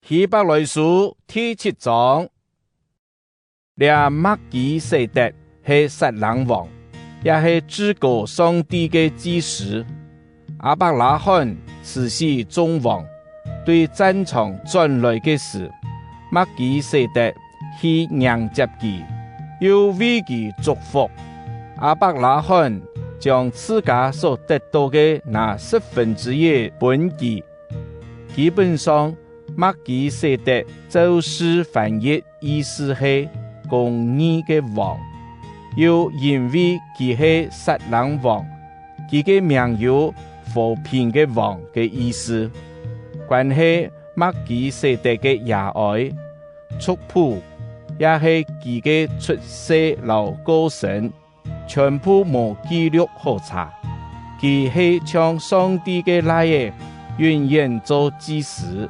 希伯來書第七章，這麥基洗德係撒冷王，也係至高上帝个祭司。亞伯拉罕賜死眾王，對戰場轉來个時，麥基洗德去迎接佢，又為佢祝福。亞伯拉罕將自家所得到个那十分之一分佢。基本上，麥基洗德就是翻譯意思係公義个王，又因為佢係撒冷王，佢个名有和平个王个意思。關係麥基洗德个悲哀、族譜，也係佢个出世摎過身，全部無記錄好查。佢係像上帝个來个，永遠做祭司。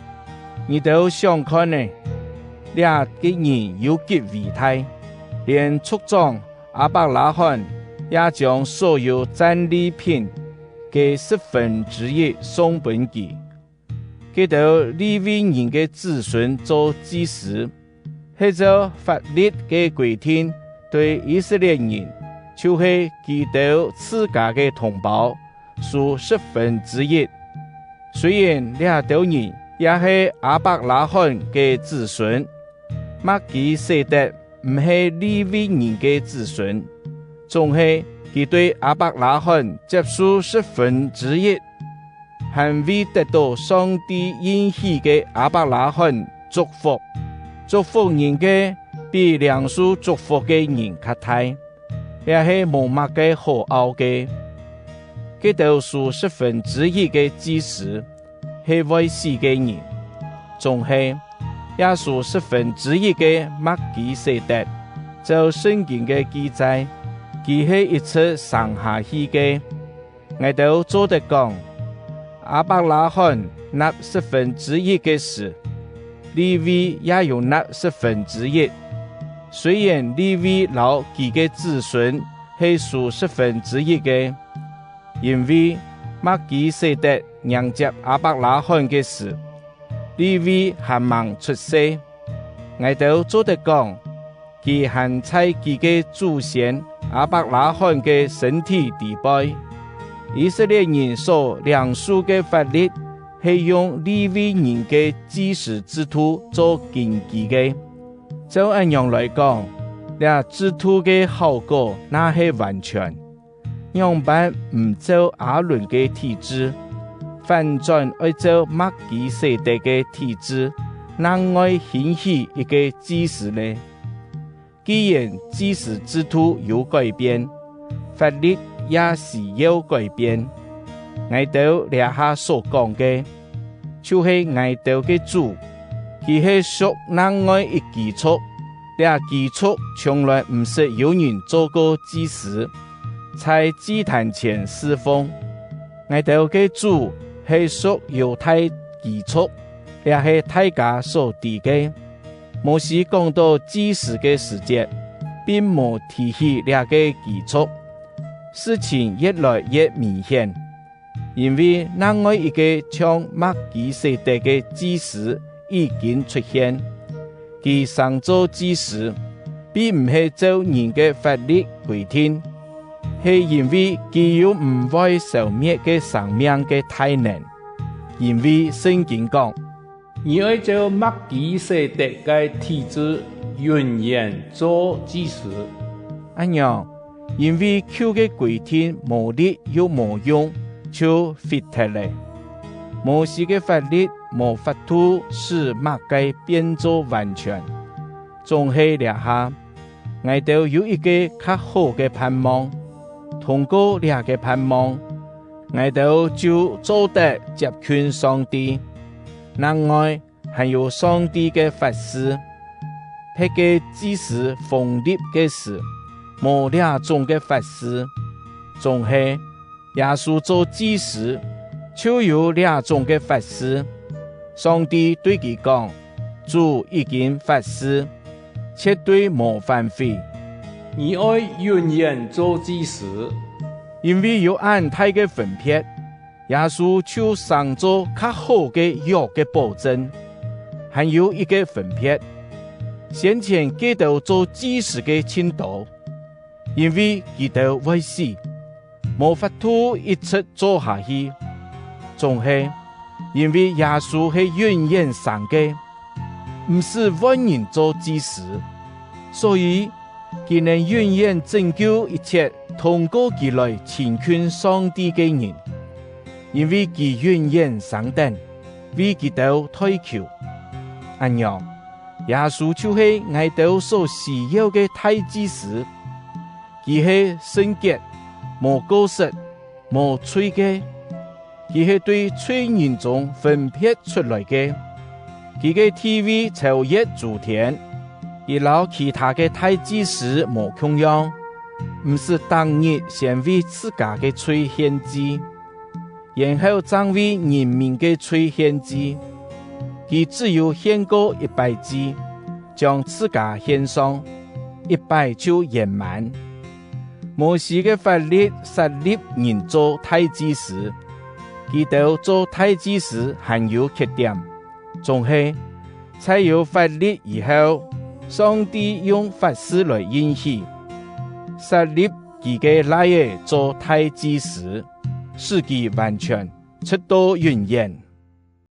你兜想看呢？這个人有幾偉大，連族長亞伯拉罕也將所有戰利品个十分之一送分佢。這兜利未人个子孫做祭司，係照法律个規定，對以色列人，就係佢兜自家个同胞，收十分之一。雖然這兜人也係亞伯拉罕个子孫，麥基洗德毋係利未人个子孫，總係佢對亞伯拉罕接受十分之一，還為得到上帝應許个亞伯拉罕祝福。祝福人个比領受祝福个人較大，這係無麼个好拗个。這兜收十分之一个祭司係會死个人，總係也收十分之一个麥基洗德，照聖經个記載，佢係一直生下去个。𠊎兜做得講，亞伯拉罕納十分之一个時，利未也有納十分之一。雖然利未摎佢个子孫係收十分之一个，因為麥基洗德迎接亞伯拉罕个時，利未還盲出世。𠊎兜做得講，佢還在佢个祖先亞伯拉罕个身體底背。以色列人所領受个法律係用利未人个祭司制度做根基个。照按樣來講，這制度个效果若係完全，樣般毋照亞倫个體制，反轉愛照麥基洗德个體制，另外興起一个祭司呢？既然祭司制度有改變，法律也需要改變。𠊎兜這下所講个，就係𠊎兜个主，佢係屬另外一支族，這支族從來毋使有人做過祭司，在祭壇前侍奉。𠊎兜个主係屬猶太支族，這係大家所知个。摩西講到祭司个時節，並無提起這个支族。事情越來越明顯，因為另外一个像麥基洗德个祭司已經出現，佢升做祭司，並毋係照人个法律規定，係因為佢有毋會消滅个生命个大能。因為聖經講，你愛照麥基洗德个體制永遠做祭司。按樣，因為舊个規定無力又無用，就廢忒咧。摩西个法律無法度使麼个變做完全，總係這下，𠊎兜有一個較好个盼望。通過這个盼望，𠊎兜就做得接近上帝。另外，還有上帝个發誓，彼个祭司封立个時，無這種个發誓，總係耶穌做祭司，就有這種个發誓。上帝對佢講：主已經發誓，絕對無反悔。你愛永遠做祭司，因為有按大个分別，耶穌就升做較好个約个保證。還有一个分別。先前基督做祭司个真多，因為基督愛死，無法度一直做下去。總係因為耶穌係永遠生个，毋使換人做祭司，所以佢能永遠拯救一切通過佢來親近上帝个人，因為佢永遠生等，為佢兜代求。按樣，耶穌就係𠊎兜所需要个大祭司，佢係聖潔、無過失、無罪个，佢係對罪人中分別出來个，佢个地位超越諸天，伊摎其他个大祭司無共樣，毋使逐日先為自家个罪獻祭，然後再為人民个罪獻祭。佢只有獻過一擺祭，將自家獻上，一擺就圓滿。摩西个法律設立人做大祭司，佢兜做大祭司還有缺點，總係在有法律以後，上帝用發誓來應許，設立佢个來兒做大祭司，使佢完全，直到永遠。